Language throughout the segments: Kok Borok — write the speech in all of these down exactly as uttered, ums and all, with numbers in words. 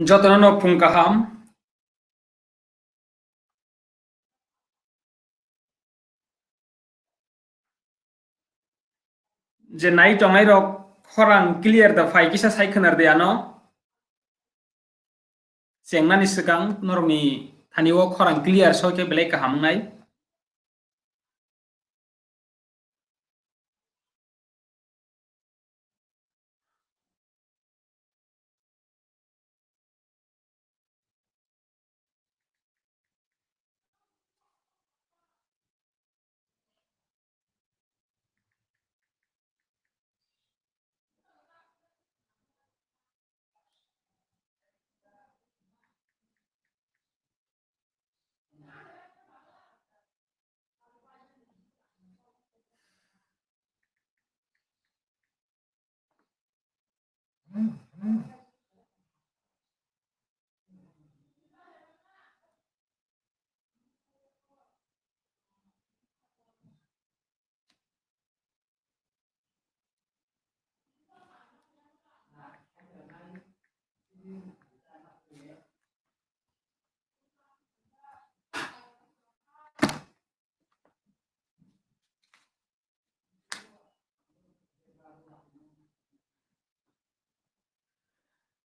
Jotono no phung kaham. Je nai tongnai rok khorang clear da phai kisa sai khwnar de ano. Chengnani swkang norokni thani o khorang clear soi khe belai kaham wngnai.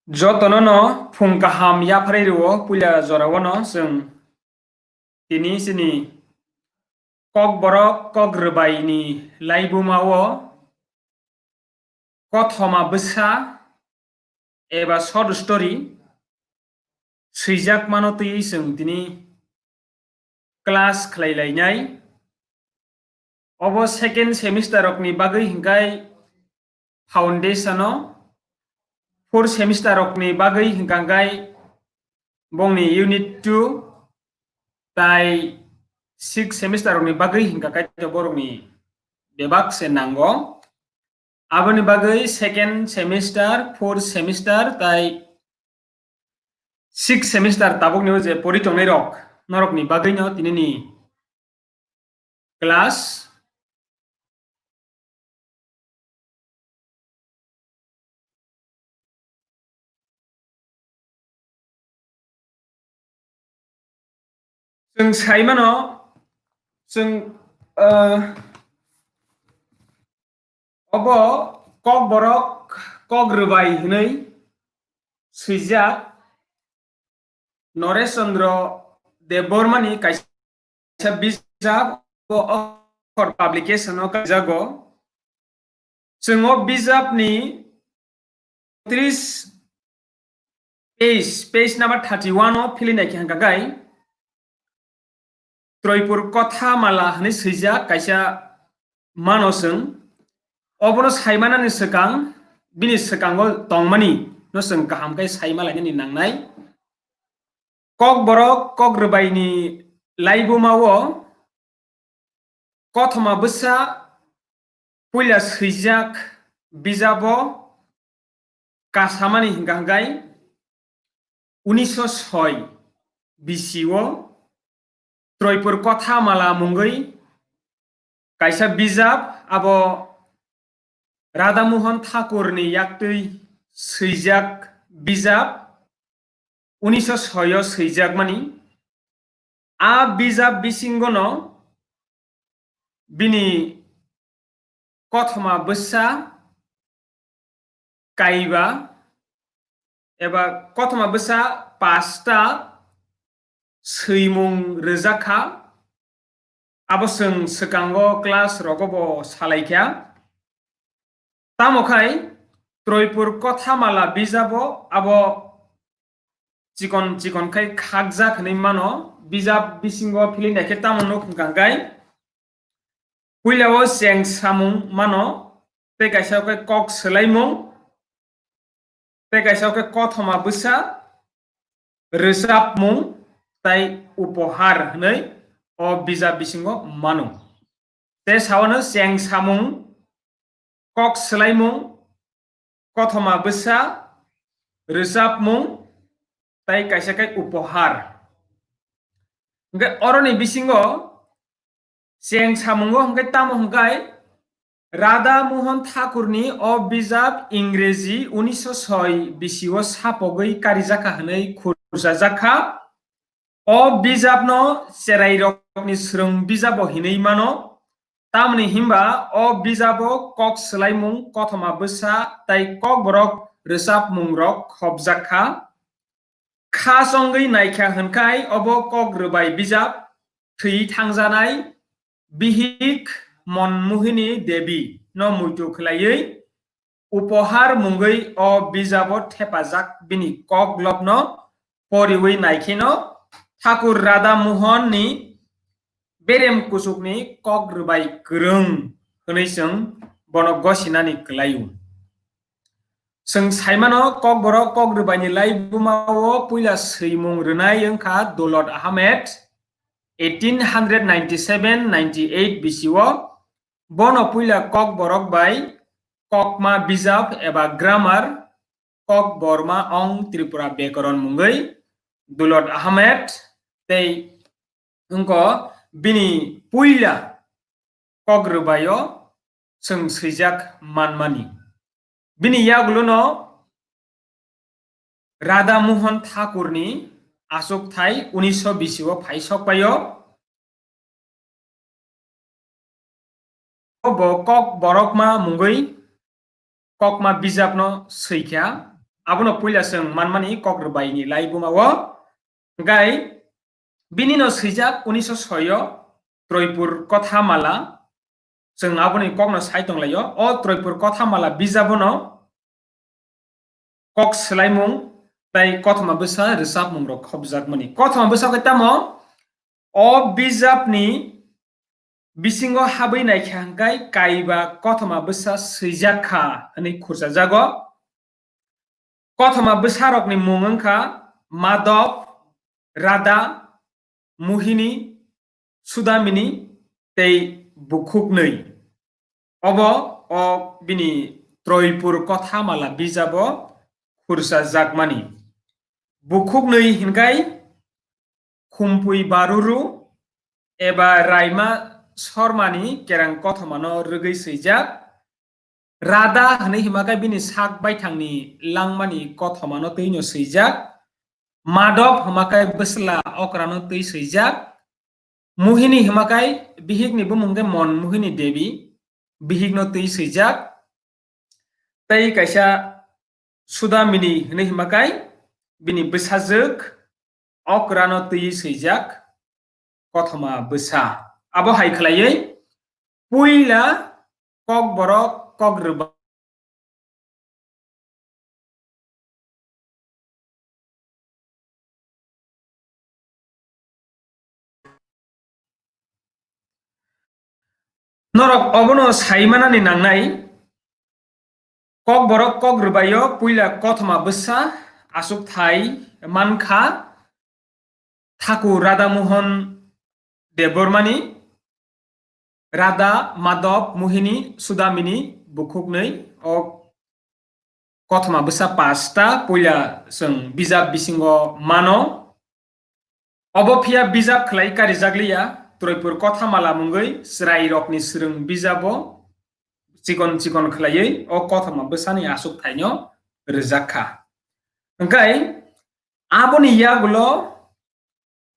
Jotono no phung kaham yapharwi rwo. Puila jora o no chwng tini chini Kokborok Kok Rwbai ni laibuma o kothoma bwsa eba short story swijak mano twi chwng tini class khlai lainai. Obo second semester rokni bagwi hinkhai foundation o, fourth semester rokni bagwi hinkhai bongni unit two, tai sixth semester rokni bagwi hinkhai to borokni bebak se nango. Aboni bagwi second semester, fourth semester tai sixth semester tabukni o je pori tongnai rok, norokni bagwi no tinini class. Chwng sai mano, chwng, ah, obo Kokborok Kok Rwbai hwnwi swijak Noresh Chandra Debbarma ni kaisa bijap, o Okhor Publication o kaijago. Chwng o bijap ni tris page, page number thirty-one o philinaikhe hwnka khe Troipur Kotha Mala hwnwi swijak kaisa mano chwng. Obono saimanani swkang, bini swkango tongmani no chwng kaham khe saima lainani nangnai. Kokborok Kok Rwbai ni laibuma o kothoma bwsa puila swijak bijabo kasamani hwnkha hwnkhe unisho soi bisi o Troipur Kotha Mala mungwi kaisa bijap, abo Radha Mohan Thakur ni yaktwi swijak bijap, unisho soi o swijakmani. A bijap bisingono bini kothoma bwsa kaiba eba kothoma bwsa pasta swimung rwjak kha. Abo chwng swkango class rogo bo salaikha. Tamo khai Troipur Kotha Mala bijabo abo chikon chikon khai khakjak hinwi mano. Bijap bisingo philinaikhe tamo nuk hwnkha hwnkhe puila o cheng samung mano, tei kaisa khe kok swlaimung, tei kaisa khe kothoma bwsa rwchapmung tei upohar hinwi o bijap bisingo mano. Tei sawano cheng samung, kok swlaimung, kothoma bwsa rwchapmung tei kaisa khe upohar. Hwnkhe oroni bisingo cheng samungo hwnkhe tamo hwnkhe Radha Mohan Thakurni o bijap Ingreji unisho soi bisio sapogwi karijakha hwnwi khurchajakha. O bijapno cherairokni swrwng bijabo hinwi mano, tamni hwnba o bijabo kok swlaimung, kothoma bwsa tei kokborok rwchapmungrok khopjak kha. Kha chongwi naikha hwnkhai obo kok rwbai bijap thwi thangjanai bihik Monmohini Devi no muitu khlaiwi upohar mungwi o bijabo thepajak bini koklopno poriwi naikheno Thakur Radha Mohan ni berem kuchukni kok rwbai kwrwng hwnwi chwng bono gosinani kwlaio. Chwng saimano kokborok kok rwbaini laibuma o puila swimung rwnai wngkha Dulot Ahmed, eighteen hundred ninety-seven ninety-eight bisio bono puila kokborok bai kokma bijap eba grammar kokborma ong Tripura bekaron mungwi Dulot Ahmed tei wngkha bini puila kok rwbaio chwng swijak manmani. Bini yagulono Radha Mohan Thakurni achukthai unisho bisio phai sokpaio. Bo kok borokma mungwi kokma bijapno swikha, abono puila chwng manmani kok rwbaini laibuma o. Hwnkhe binino swijak unisho soi o Troipur Kotha Mala, chwng aboni kokno sai tonglaio. O Troipur Kotha Mala bijabono kok swlaimung tei kothoma bwsa rwchapmungrok khopjakmani. Kothoma bwsa khe tamo? O bijapni bisingo habwi naikha hwnkhe kaiba kothoma bwsa swijak kha hwnwi khurchajago. Kothoma bwsarokni mung wngkha Madhab, Radha, Mohini, Sudamini tei bukhuknwi. Obo o bini Troipur Kotha Mala bijabo khurchajakmani. Bukhuknwi hinkhai Khumpui Baruru eba Raima Sormani kerang kothomano rwgwi swijak. Radha hwnwi hima khe bini sak baithangni langmani kothomano twino swijak. Madhab hima khe bwsla okrano twi swijak. Mohini hima khe bihikni bumung khe Monmohini Devi, bihikno twi swijak. Tei kaisa Sudamini hwnwi hima khe bini bwsajwk okrano twi swijak. Kothoma bwsa. Abo hai khlaiwi puila kokborok kok rwba. Norok obono sai manani nangnai, kokborok kok rwbaio puila kothoma bwsa achukthai mankha, Thakur Radha Mohan Debbarmani, Radha, Madhab, Mohini, Sudamini bukhuknwi o kothoma bwsa pasta puila chwng bijap bisingo mano. Obo phiya bijap khlai karijakliya, Troipur Kothamala mungwi chwrairokni swrwng bijabo chikon chikon khlaiwi o kothoma bwsani achukthaino rwjak kha. Hwnkhe aboni yagulo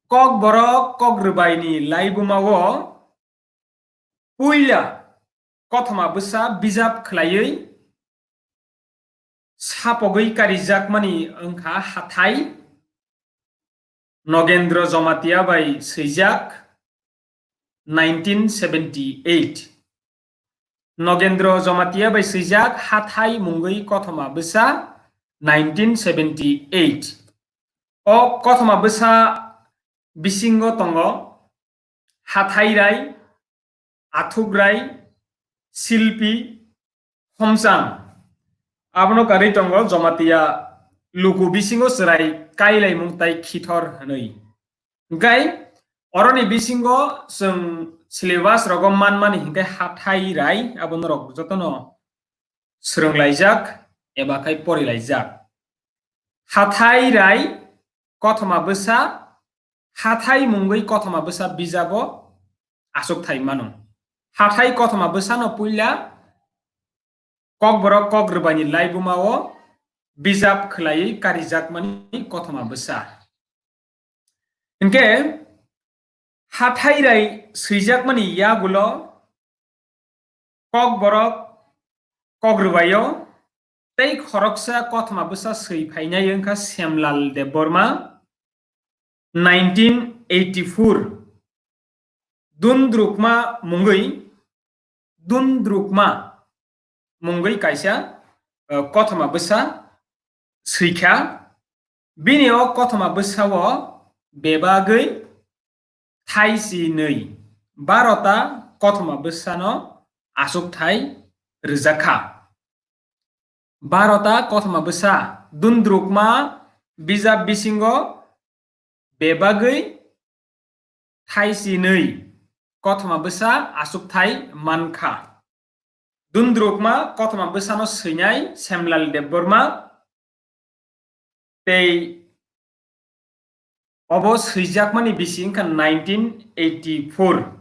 Kokborok Kokrwbaini laibumao puila kothoma bwsa bijap khlaiwi sapogwi karijakmani wngkha Hathai, Nogendro Jomatia bai swijak, nineteen seventy eight. Nogendro Jomatia bai swijak Hathai mungwi kothoma bwsa, nineteen seventy eight. O kothoma bwsa bisingo tongo Hathai Rai, Athuk Rai, Silpi, Homchang. Abono karwi tongo Jomatia luku bisingo chwrai kailaimung tai khithor hwnwi. Hwnkhe oroni bisingo chwng syllabus rogo manmani hwnkhe Hathai Rai, abo norok jotono swrwnglaijak eba khai porilaijak. Hathai Rai kothoma bwsa, Hathai mungwi kothoma bwsa bijabo achukthai mano. Hathai kothoma bwsano puila Kokborok Kokrwbaini laibumao bijap khlaiwi karijakmani kothoma bwsa. Hwnkhe Hathai Rai swijakmani yagulo Kokborok Kokrwbaio tei khoroksa kothoma bwsa swi phainai wngkha Semlal Debbarma, nineteen eighty four. Dundrukma mungwi, Dundrukma mungwi kaisa, eh, kothoma bwsa swikha. Bini o kothoma bwsao bebagwi thaisi nwi, barota kothoma bwsano achukthai rwjakha. Barota kothoma bwsa Dundrukma bijap bisingo bebagwi thaisi nwi kothoma bwsa achukthai mankha. Dundrukma kothoma bwsano swinai Semlal Debbarma tei obo swijakmani bisi wngkha nineteen eighty four.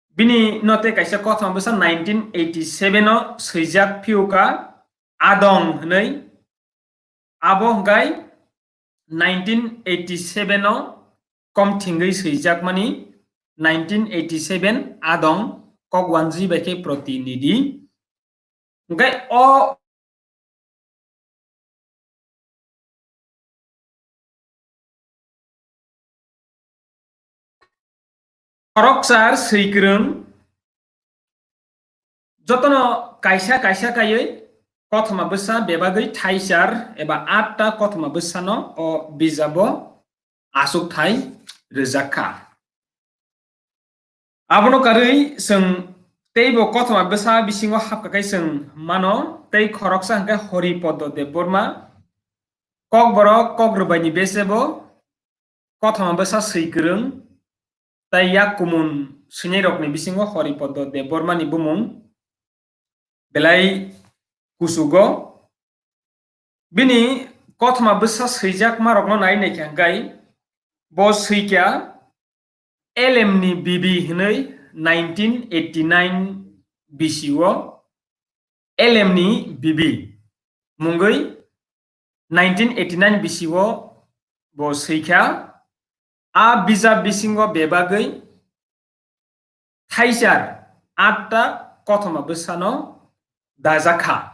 Bini no tei kaisa kothoma bwsa nineteen eighty seven o swijak phiuka Adong hwnwi. Abo hwnkhe nineteen eighty seven o kom thwngwi swijakmani nineteen eighty seven Adong kok wanjwi bai khe protinidhi. Hwnkhe o khoroksa swikwrwng jotono kaisa kaisa kaiwi kothoma bwsa bebagwi thaichar eba atta kothoma bwsano o bijabo achukthai rwjak kha. Abono karwi chwng teibo kothoma bwsa bisingo hapkha khe chwng mano, tei khoroksa hwnkhe Horipodo Debbarma, Kokborok Kokrwbaini besebo kothoma bwsa swikwrwng, tei yak kumun swinairokni bisingo Horipodo Debbarmani bumung belai kuchugo. Bini kothoma bwsa swijakmarokno nai naikha hwnkhe bo swikha L M ni Bibi hwnwi nineteen eighty nine bisio L M ni Bibi mungwi nineteen eighty nine bisio bo swikha. A bijap bisingo bebagwi thaichar atta kothoma bwsano dajakha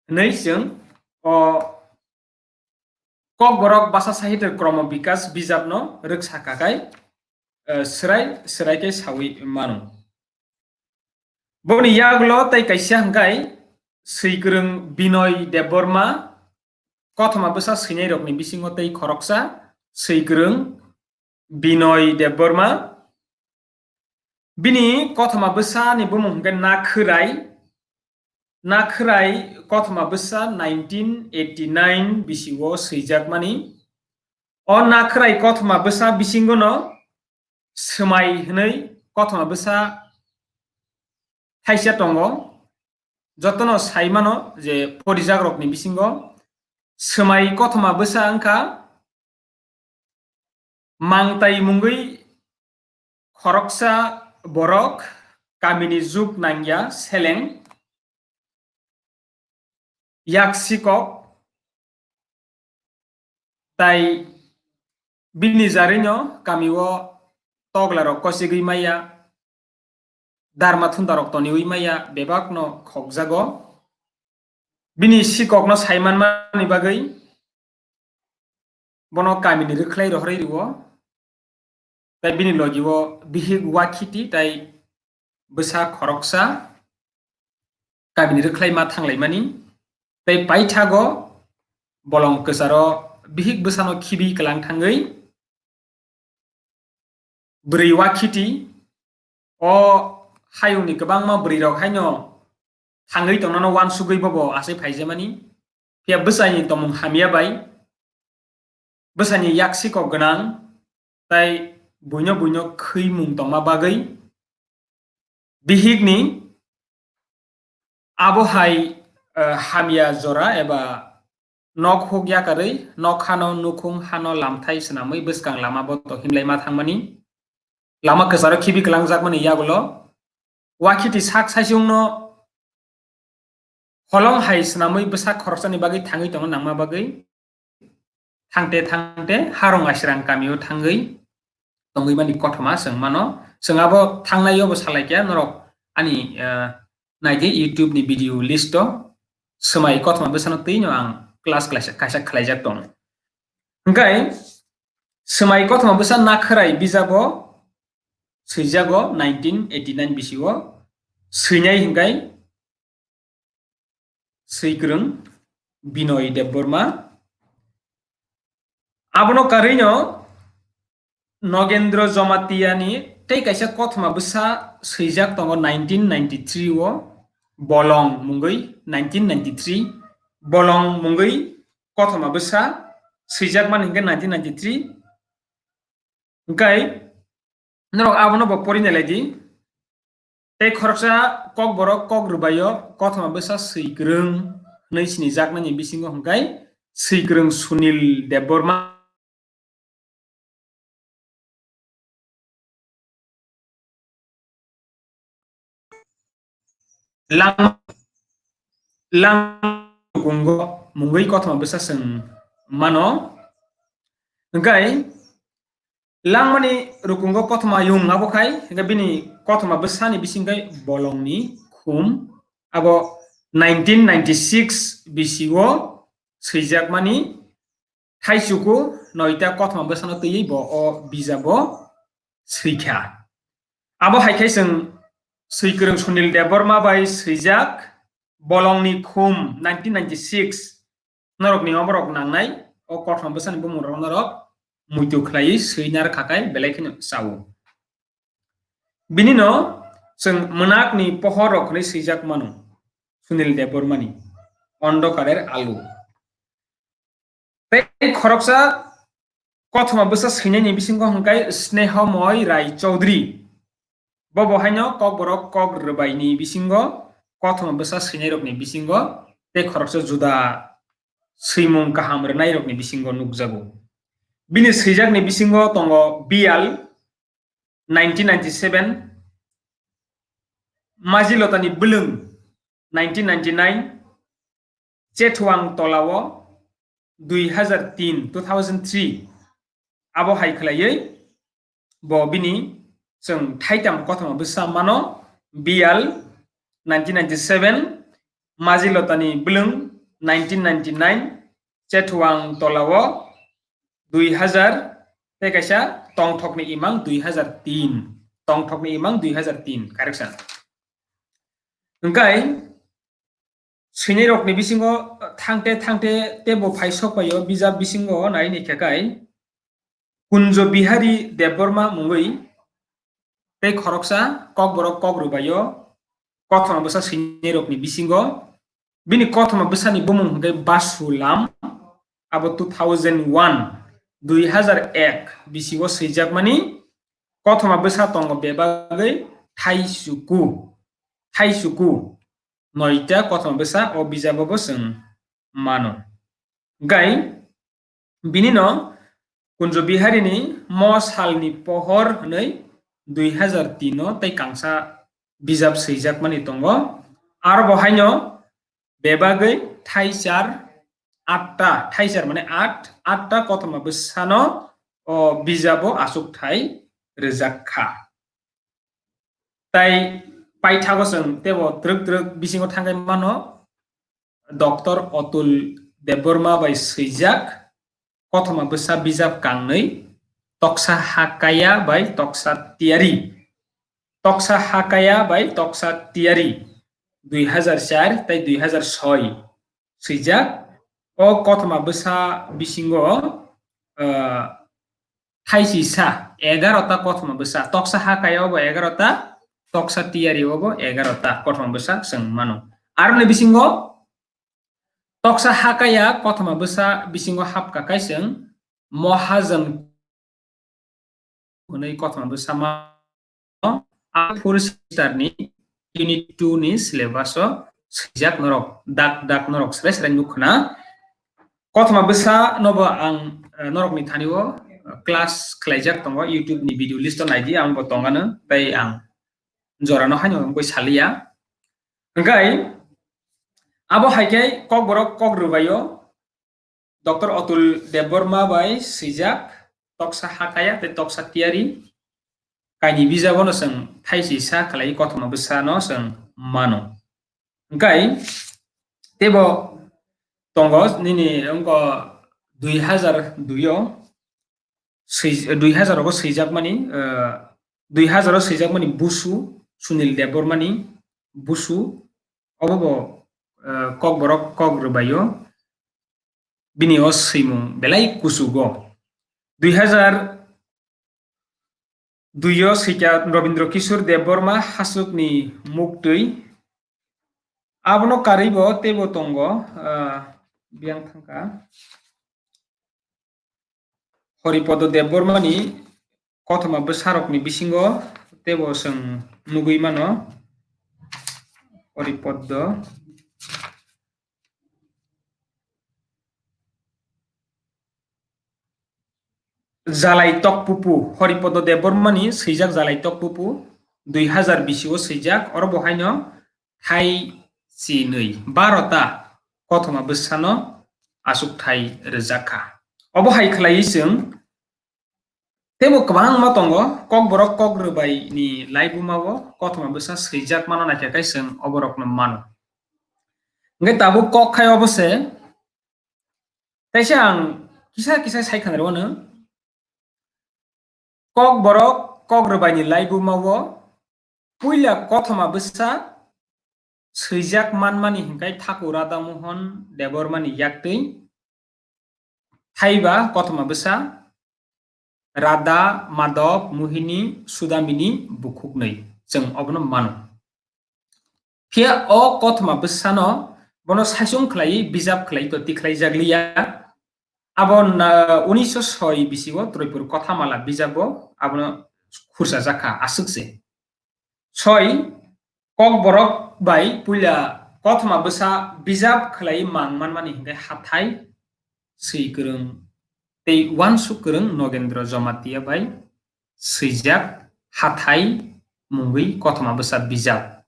hwnwi chwng o Kokborok Basa Sahitya Kromo Bikas bijapno rwksa kakai, eh, swrai swrai khe sawi mano. Boni yagulo tei kaisa hwnkhe swikwrwng Binoy Debbarma, kothoma bwsa swinairokni bisingo tei khoroksa swikwrwng Binoy Debbarma. Bini kothoma bwsani bumung hwnkhe Nakhwrai. Nakhwrai kothoma bwsa nineteen eighty nine bisio swijakmani. O Nakhwrai kothoma bwsa bisingono Swmai hwnwi kothoma bwsa thaisa tongo, jotono sai mano je porijakrokni bisingo swmai kothoma bwsa wngkha Mangtai mungwi khoroksa borok kamini juk nangya seleng yak sikok tai bini jarino kamio toglarok kochigwi maya, darma thundarok toniwi maya bebakno khokjago. Bini sikokno saimanmani bagwi bono kamini rwkhlai rohorwi rwo. Tai bini logio bihik wakhiti tai bwsa khoroksa kamini rwkhlai ma thanglaimani. Tai paithago bolong kwcharo bihik bwsano khibi kwlang thangwi bwrwi wakhiti o hayungni kwbangma bwrwirok haino thangwi tongnano uansugwi bobo asai phaijemani. Phiya bwsaini tongmung hamya bai, bwsaini yak sikok gwnang tai buino buino khwimung tongma bagwi bihikni abo hai, eh, hamya jora eba nok huk yakarwi nok hano nukhung hano lamthai swnamwi bwskang lama bo to himlai ma thangmani. Lama kwcharo khibi kwlangjakmani yagulo wakhiti sak saichungno holong hai swnamwi bwsak khoroksani bagwi thangwi tongo nangma bagwi. Thangte thangte harong asirang kamio thangwi tongwi mani kothoma chwng mano. Chwng abo thangnai obo salai khe norok ani, eh, naidi YouTube ni video list o swmai kothoma bwsano twino ang class kaisa, kaisa khlaijak tongo. Hwnkhe swmai kothoma bwsa Nakhwrai bijabo swijago nineteen eighty nine bisio swinai hwnkhe swikwrwng Binoy Debbarma. Abono karwino Nogendra Jamatia ni tei kaisa kothoma bwsa swijak tongo nineteen ninety three o, Bolong mungwi nineteen ninety three, Bolong mungwi kothoma bwsa swijakmani hwnkhe nineteen ninety three. Hwnkhe norok abono bo porinai lai di. Tei khoroksa kokborok kok rwbaio kothoma bwsa swikwrwng hwnwi sinijaknani bisingo hwnkhe swikwrwng Sunil Debbarma. Lang, lang rukungo mungwi kothoma bwsa chwng mano. Hwnkhe langmani rukungo kothoma yung abo khai, hwnkhe bini kothoma bwsani bisingkhe Bolongni Khum, abo nineteen ninety six bisio swijakmani. Thaichuku noita kothoma bwsano twiwi bo o bijabo swikha. Abo hai khe chwng swikwrwng Sunil Debbarma bai swijak Bolongni Khum nineteen ninety six norokni oborok nangnai o kothoma bwsani bumungrok norok muitu khlaiwi swi narwkha khai belai kheno chao. Binino chwng mwnakni pohorrok hwnwi swijak mano Sunil Debbarmani Ondhokarer Alu. Tei khoroksa kothoma bwsa swinaini bisingo hwnkhe Snehomoy Rai Chaudhary. Bobo haino kokborok kok rwbaini bisingo kothoma bwsa swinairokni bisingo tei khoroksa juda swimung kaham rwnairokni bisingo nukjago. Bini swijakni bisingo tongo Biyal nineteen ninety seven, Majilotani Bwlwng nineteen ninety nine, Chethuang Tolao dui hazar tin, two thousand three, abo hai khlaiwi bo bini chwng thaitam kothoma bwsa mano, Biyal nineteen ninety seven, Majilotani Bwlwng nineteen ninety nine, Chethuang Tolao dui hazar, tei kaisa Tongthokni Imang dui hazar tin, Tongthokni Imang dui hazar tin, correction. Hwnkhe swinairokni bisingo thangte thangte teibo phai sok paio, bijap bisingo nai ni khe kai Kunjo Bihari Debbarma mungwi tei khoroksa kokborok kok rwbaio kothoma bwsa swinairokni bisingo. Bini kothoma bwsani bumung hwnkhe Basulam, abo two thousand one, dui hazar ek bisio swijakmani. Kothoma bwsa tongo bebagwi thaichuku, thaichuku noita kothoma bwsa o bijabo bo chwng mano. Hwnkhe bini no Kunjo Biharini Mo Salni Pohor hwnwi dui hazar tin o tei kangsa bijap swijakmani tongo. Aro bo haino bebagwi thaichar atta, thaichar mane at, atta kothoma bwsano o bijabo achukthai rwjak kha. Tai paithago chwng teibo twrwk twrwk bisingo thangwi mano, Doctor Atul Debbarma bai swijak kothoma bwsa bijap kangnwi, Toksa Hakaya bai Toksa Tiyari, Toksa Hakaya bai Toksa Tiyari, dui hazar char tei dui hazar soi swijak. O kothoma bwsa bisingo, ah, thaisisa egaro ta kothoma bwsa, Toksa Hakaya o bo egaro ta, Toksa Tiyari o bo egaro ta kothoma bwsa chwng mano. Aroni bisingo Toksa Hakaya kothoma bwsa bisingo hapka kai chwng Mohajan hwnwi kothoma bwsa mano. A four semester ni unit two ni syllabus o swijak norok dak dak norok srai srai nuk khna. Kothoma bwsa no bo ang, eh, norok ni thani o, eh, class khlaijak tongo, YouTube ni video list o naidi, ang bo tongano tei ang jora no haino wngwi saliya. Hwnkhe abo hai khe Kokborok kok rwbaio Doctor Atul Debbarma bai swijak Toksa Hakaya tei Toksa Tiyari kaini bijabo no chwng thaisisa khlai kothoma bwsa no chwng mano. Hwnkhe teibo tongo nini wngkha dui hazar dui o swi-, dui hazar rogo swijakmani, eh, dui hazar o swijakmani Busu, Sunil Debbarmani Busu, obo bo, eh, Kokborok kok rwbaio, bini o swimung belai kuchugo. Dui hazar dui o swikha Rabindra Kishore Debbarma Hasukni Muktwi, abono karwi bo teibo tongo, eh, biyang thangkha. Horipodo Debbarmani kothoma bwsarokni bisingo teibo chwng nugwi mano. Horipodo Jalai Tokpupu, Horipodo Debbarmani swijak Jalai Tokpupu, dui hazar bisi o swijak, oro bo haino thai chinwi barota kothoma bwsano achukthai rwjak kha. Obo hai khlaiwi chwng teibo kwbangma tongo, Kokborok kok rwbaini laibuma o kothoma bwsa swijak mano naikha khe chwng oborokno mano. Hwnkhe tabuk kok khai obo se, teisa ang kisa kisa sai khanai rwno. Kokborok kok rwbaini laibuma o puila kothoma bwsa swijak manmani hwnkhe Thakur Radha Mohon Debbarmani yaktwi, haiba kothoma bwsa Radha, Madhab, Mohini, Sudamini bukhuknwi chwng obono mano. Phiya o kothoma bwsano bono saichung khlaiwi bijap khlai to tikhlai jak liya. Abo na, unisho soi bisi o Troipur Kothamala bijabo abono khursa jak kha aswk se. Soi, Kokborok bai puila kothoma bwsa bijap khlai mang manmani hwnkhe hathai swi kwrwng tei uansuk kwrwng Nogendra Jamatia bai swijak hathai mungwi kothoma bwsa bijap.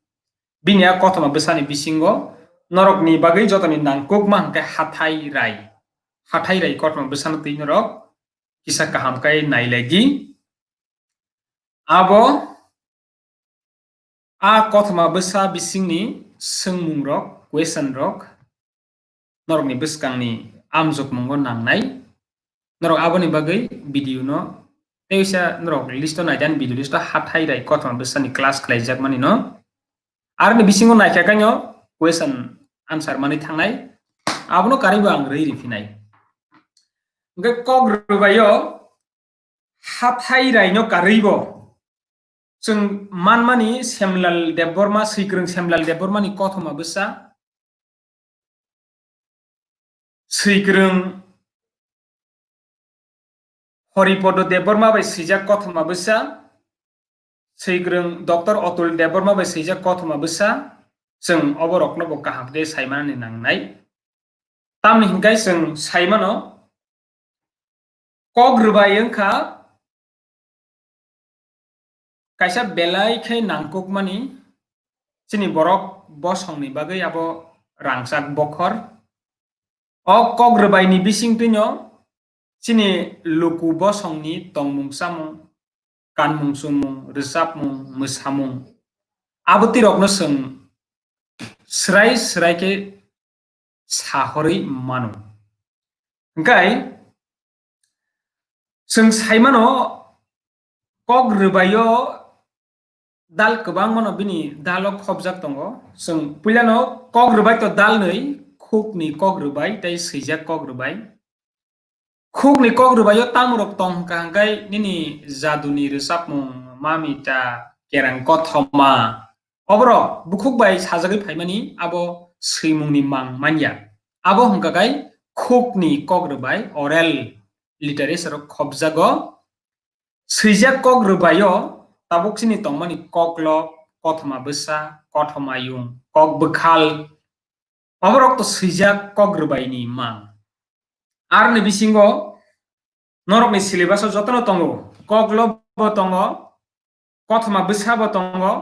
Bini a kothoma bwsani bisingo norokni bagwi jotoni nangkukma hwnkhe hathai rai. Hathai rai kothoma bwsano twi norok kisa kaham khe nailaidi. Abo a kothoma bwsa bisingni swngmungrok, question rok, norokni bwskangni amjokmungo nangnai. Norok aboni bagwi video no teisa norok list o naidi, ani video list o hathai rai kothoma bwsani class khlaijakmani no. Aroni bisingo naikha kaino question answer manwi thangnai. Abono karwibo ang rwi riphinai. Hwnkhe kok rwbaio hathai raino karwibo chwng manmani Semlal Debbarma, Swikwrwng Semlal Debbarmani kothoma bwsa, Swikwrwng Horipodo Debbarma bai swijak kothoma bwsa, swikwrwng Doctor Atul Debbarma bai swijak kothoma bwsa, chwng oborokno bo kaham khe saimanani nangnai. Tamni hwnkhe chwng saimano, kok rwbai wngkha kaisa belai khe nangkukmani chini borok bosongni bagwi abo rangchak bokhor. O kok rwbaini bisingtwino chini luku bosongni tongmung chamung, kanmung chumung, rwchapmung, mwsamung, abo twi rokno chwng swrai swrai khe sahorwi mano. Hwnkhe chwng saimano kok rwbaio dal kwbangmano bini dalo khobjak tongo. Chwng puilano kok rwbai to dalnwi, khukni kok rwbai tei swijak kok rwbai. Khukni kok rwbaio tamorok tong hwnkha hwnkhe nini jaduni rwchapmung, mamita, kerang kothoma, oborok bukhuk bai sajagwi phaimani abo swimungni mang manya. Abo hwnkha khe khukni kok rwbai, oral literature o khobjago. Swijak kok rwbaio tabuk chini tongmani koklop, kothoma bwsa, kothoma yung, kok bwkhal, oborok to swijak kok rwbaini mang. Aroni bisingo norokni syllabus o jotono tongo, koklop bo tongo, kothoma bwsa bo tongo,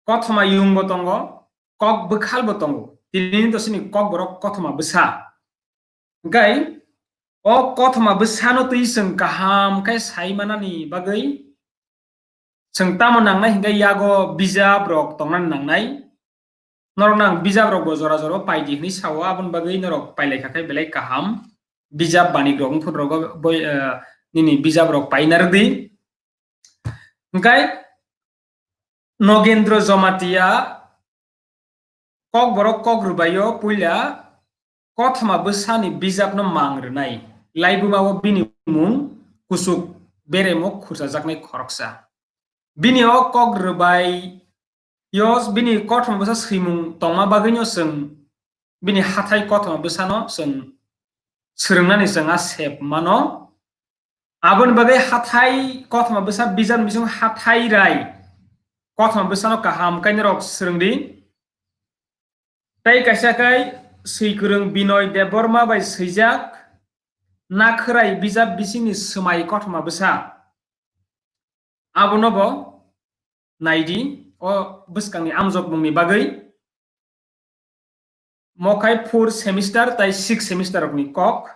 kothoma yung bo tongo, kok bwkhal bo tongo. Tini to chini kok borok kothoma bwsa. Hwnkhe o kothoma bwsano twi chwng kaham khe sai manani bagwi chwng tamo nangnai hwnkhe yago bijap rok tongnani nangnai. Norok nang bijap rok bo jora jora pai di hwnwi sao, aboni bagwi norok pailai kha khe belai kaham. Bijap banik rok wngphuru rogo boi, eh, nini bijap rok paina rwdi. Hwnkhe Nogendro Jamatia Kokborok kok rwbaio puila kothoma bwsani bijapno mang rwnai. Laibumao bini mung kuchuk beremo khurchajaknai khoroksa. Bini o kok rwbaio bini kothoma bwsa swimung tongma bagwino chwng bini hathai kothoma bwsano chwng swrwngnani chwng a sep mano. Aboni bagwi hathai kothoma bwsa bijapni bisingo hathai rai kothoma bwsano kaham khe norok swrwngdi. Tei kaisa khe swikwrwng Binoy Debbarma bai swijak Nakhwrai bijap bisingni swmai kothoma bwsa. Abono bo naidi o bwskangni amjokmungni bagwi. Mo khai four semester tai six semester rokni kok.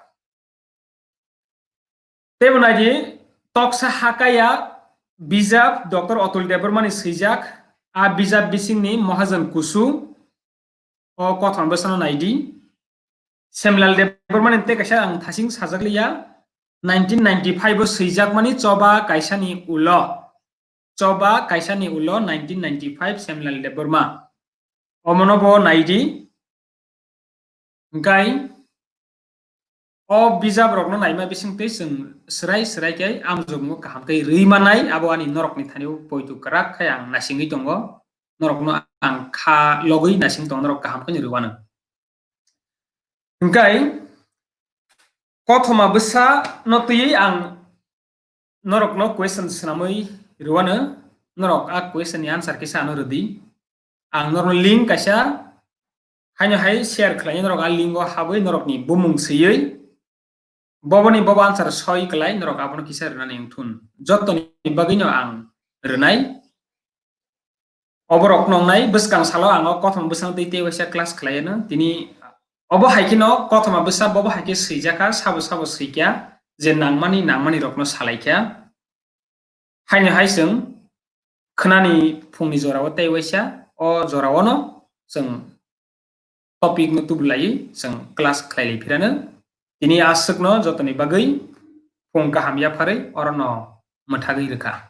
Teibo naidi toksa hakaya bijap Doctor Atul Debbarmani swijak, a bijap bisingni Mahajan Kusu, o kothoma bwsano naidi. Semlal Debbarmani tei kaisa ang thasing sajak liya, nineteen ninety-five o swijakmani choba kaisani ulo. Choba kaisani ulo nineteen ninety-five Semlal Debbarma. Omono bo naidi. Hwnkhe o bijap rokno naima bisingtwi chwng swrai swrai khe amjokmung kaham khe rwi manai, abo ani norokni thani poito kwrak khe ang naisingwi tongo. Norokno ang kha logwi naising tongo, norok kaham khe rwano. Hwnkhe kothoma bwsa no twiwi ang norokno question swnamwi rwano, norok a question ni answer kisa ano rwdi. Ang norokno link kaisa haino hai share khlainai, norok a link o habwi norokni bumung swiwi boboni bobo answer soi kwlai, norok abono kisa rwnani wngthun. Jotoni bagwino ang rwnai. Oborok nongnai bwskang salo ang o kothoma bwsano tei tei waisa class khlaiano. Tini obo hai kheno kothoma bwsa bobo hai khe swijakha, sabo sabo swikha, je nangmani nangmani rokno salaikha. Haino hai chwng khwnani phungni jorao tei waisa o joraono chwng topic no tubulaiwi chwng class khlailai phirano. Tini aswkno jotoni bagwi phung kaham yapharwi orono mwthagwi rwkha.